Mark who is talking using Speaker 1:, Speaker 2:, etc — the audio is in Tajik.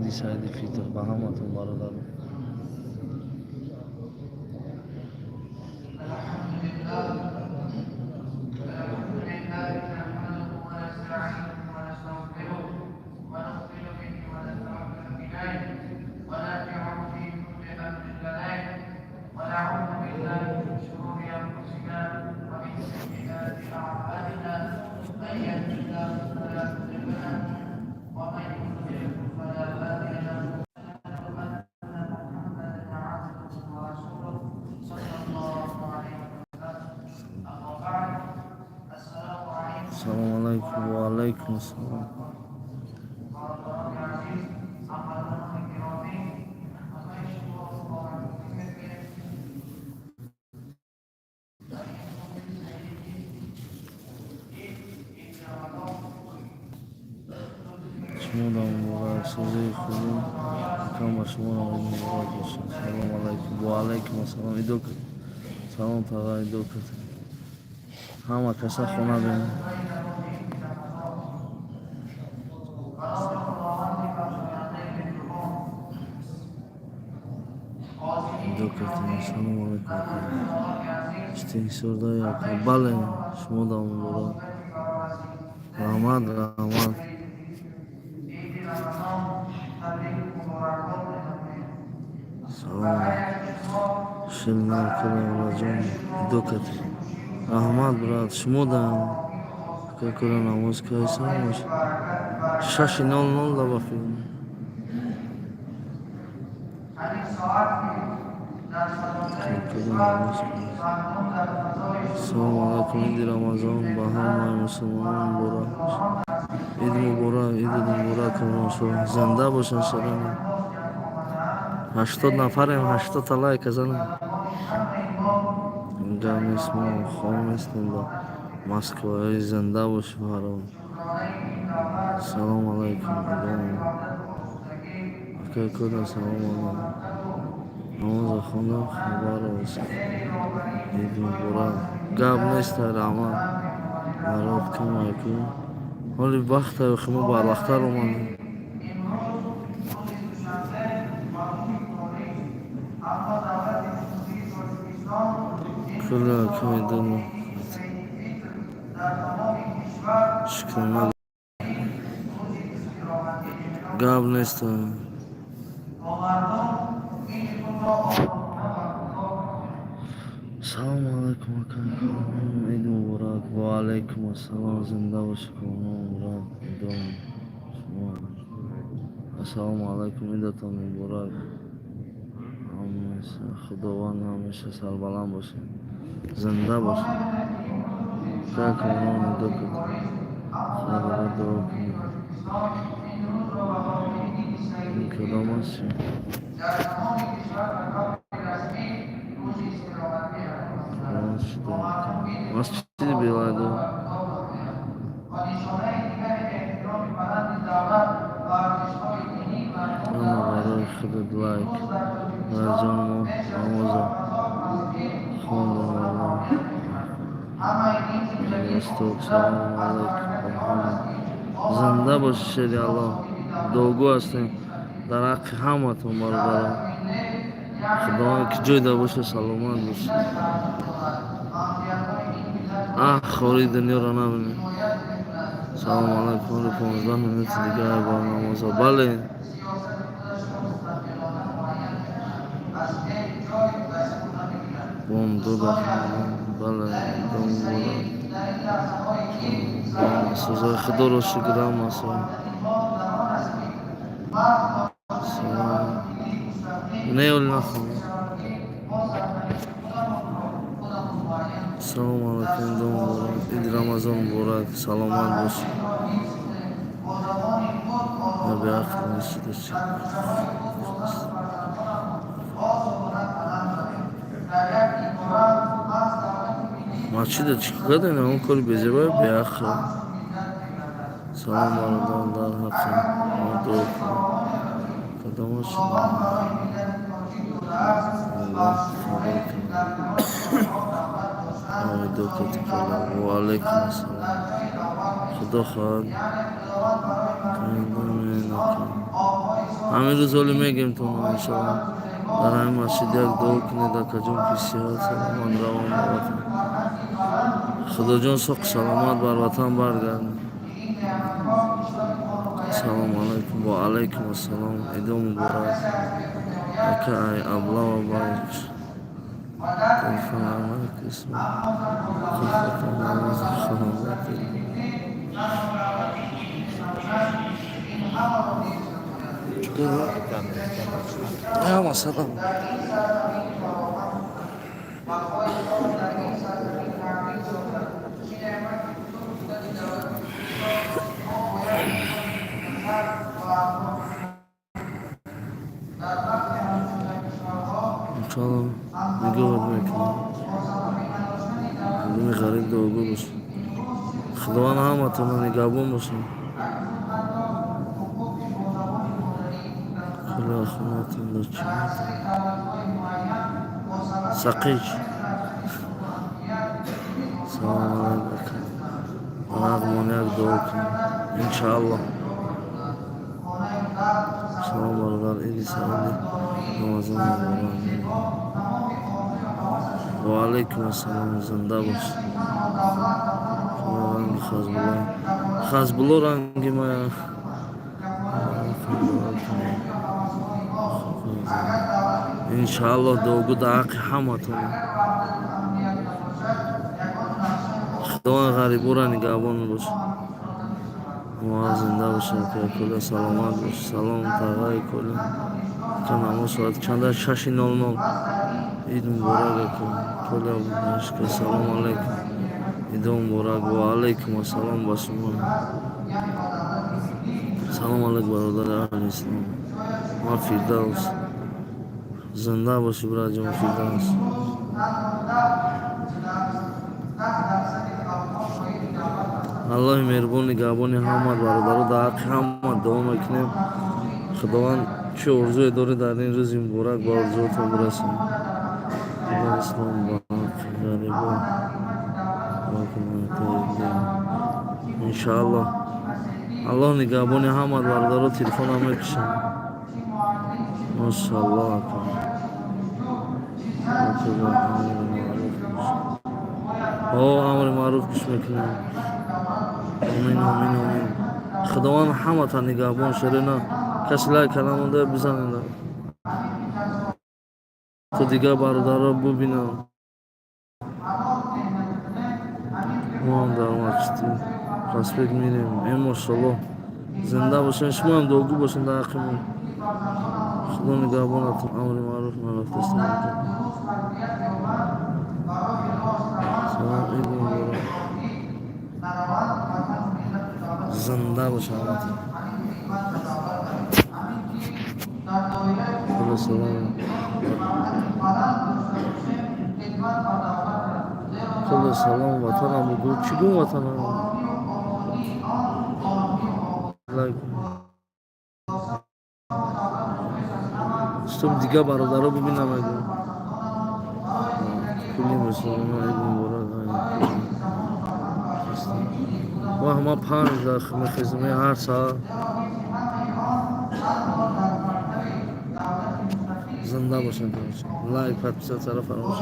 Speaker 1: Иди Саиди Фитр ба ҳаматон, бародарон. Салому алайкум, ва алайкум ассалом. Шумо да муборак, созаи хубӣ акам, ба шумо ид муборак бошад. Салому алайкум, ва алайкум ассалом. Идо кард. Салом, тага, идо кард. Ҳама каса хона бинед. Идо кардем. Салому алайкум. Истеҳсорда яка. Бале, шумо да муборак. Раҳмат, раҳмат. Салом. Шилнакулаҷон, идо кард. Раҳмат, брат, шумо да какура намоз кайсан бош. 6:00 да ба филм. Какура намоз. Салому алайкум, иди Рамазон ба ҳамаи мусулмонон муборак. Ид муборак, иди муборак. Зинда бошанд шарани. 80 нафарем, 80та лайка занем. Инҷа нест, мо хом нестем ба Москва. Зинда боши, фарҳод. Салому алайкум. Акай куда, салому алайкум. Намоза хондам, хабар аст. Ид муборак. Гап нест, раҳмат. Народ кам ку. Ҳоли вақта мо барвақттар омадем. Кулла акай. Шукрона. Гап нест. Салому алайкум, ака. Ид муборак. Ва алайкум ассалом. Зинда боши, брат. Шумо. Ассалому алайкум, идатон муборак. Ҳамеша Худованд ҳамеша сарбаланд бошед. Зинда бошед. Как он идо хайр дуо кунед. Ин кадом аст? Масҷиди Белайдо. Ана барои худат лайк. Барҷон, мо намоза хондам. Восток, салому алайкум ба ҳама. Зинда боши, шери Аллоҳ. Дуогӯ ҳастем дар ҳаққи ҳаматон, бародарон. Худованд ки ҷойда боша, саломат бошед. Аҳ, хори дунёро набинем. Салому алайкум, ҳоли 15 минути дигар ба намоза. Бале. Бомдода. Бале, дом муборак. Сӯзаи Худоро шукр ҳамасо. Салом. Не, оли нахондам. Салому алайкум, дом муборак. Иди Рамазон муборак. Саломат бошед. Беақл масҷида чӣ? Масҷида чӣ кардем? Он кори безебаи беақл. Салом, бародарон, дар ҳаққи мо дуо кунед. Кадома шуда? Аллоҳ қабул кунад. Ва алайкум ассалом. Худо хоҳад. Ҳамин рӯз ҳоли мегем то иншоалло, дар ҳамин масҷид як дуо кунед, акаҷон, ки сиҳат саломат равон ба ватан. Худоҷон, соқу саломат бар ватан баргардед. Салому алайкум. Ва алайкум ассалом. Идо муборак, ака. Ай аблава байк телефон алайк исм хилфата намози хонавати. Я масалан иншоалло нигоҳат мекунам. Мардуми ғариб дуогӯ бошед. Худованд ҳаматонро нигаҳбон бошад. Кулла хонатон дар чӣ? Сақич. Салому алайкум, ака. Рағмон як дуо кун, иншоалло. Салом, бародар. Иди саиди Рамазон муборак. Ва алайкум ассалом. Зинда бош. Ранги Хазбулло, Хазбулло ранги мая. Иншоалло, дуогӯ дар ҳаққи ҳаматон. Худованд ғариборо нигаҳбон бошад. Мо зинда бошад, коля, саломат бош. Салом, тағаи коля. Ака, намоз соати чанда? 6:00. Ид муборак, ака. Коля башка. Салому алайкум, идо муборак. Ва алайкум ассалом ба шумо. Салом алайкум, бародари аҳли ислом. Ман Фирдавс. Зинда бошӣ, бираҷон Фирдавс. Аллоҳи меҳрубон нигаҳбони ҳама бародаро. Дар ҳаққи ҳама дуо мекунем. Худованд, чӣ орзуе доред, дар ин рӯзи муборак ба орзуотон бирасонад. Дар ислом ба ҳаққи ғарибо. Иншоалло, Аллоҳ нигаҳбони ҳама бародаро. Телефонам мекушам. Машаалло, ака. О, амри маъруф гӯш мекунем. Омин, омин, омин. Худованд ҳаматон нигаҳбон. Шерина каси лайк намонда, бизанед, то дигар бародаро бубинам. Моам дар масҷиди проспект мирем. Э, мошалло, зинда бошед. Шумоам дуогӯ бошед дар ҳаққи мо. Худо нигаҳбонатон. Амри маъруф нарафтаст. Салом, ид муборак. Зинда бош ҳаматон. Худо салом. Худо салом. Ватанам бугӯ. Чӣ гум ватанам? Лайк. Стоп, дигар бародаро бубинам. Эгу кулли мусулмонон ид муборак. Ваҳ, ман 5 дақиқа мехезам ҳар саат. Зинда бошанд. Лайк, подписаться фаромӯш.